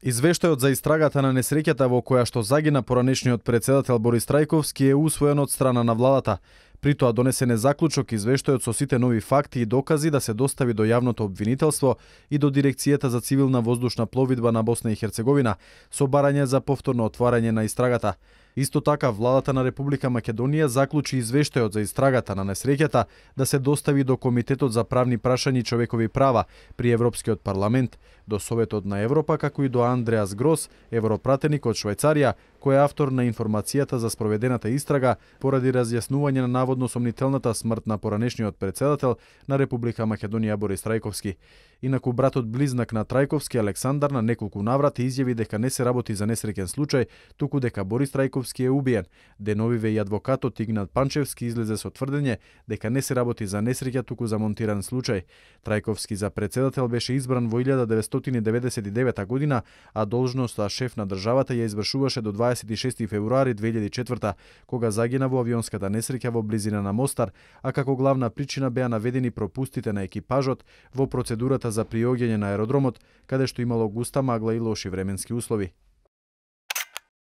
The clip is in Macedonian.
Извештајот за истрагата на несреќата во која што загина поранешниот председател Борис Трајковски е усвоен од страна на владата. При тоа донесен е заклучок извештајот со сите нови факти и докази да се достави до јавното обвинителство и до Дирекцијата за цивилна воздушна пловидба на Босна и Херцеговина со барање за повторно отварање на истрагата. Исто така, владата на Република Македонија заклучи извештајот за истрагата на несреќата да се достави до Комитетот за правни прашања и човекови права при Европскиот парламент, до Советот на Европа, како и до Андреас Грос, европратеник од Швајцарија, кој е автор на информацијата за спроведената истрага поради разјаснување на наводно сомнителната смрт на поранешниот председател на Република Македонија Борис Трајковски. Инаку братот близнак на Трајковски, Александар, на неколку наврати изјави дека не се работи за несреќен случај, туку дека Борис Трајковски е убиен. Деновиве и адвокатот Игнат Панчевски излезе со тврдење дека не се работи за несреќа, туку за монтиран случај. Трајковски за председател беше избран во 1999 година, а должноста шеф на државата ја извршуваше до 26 февруари 2004, кога загина во авионската несреќа во близина на Мостар, а како главна причина беа наведени пропустите на екипажот во процедурата за приоѓање на аеродромот, каде што имало густа магла и лоши временски услови.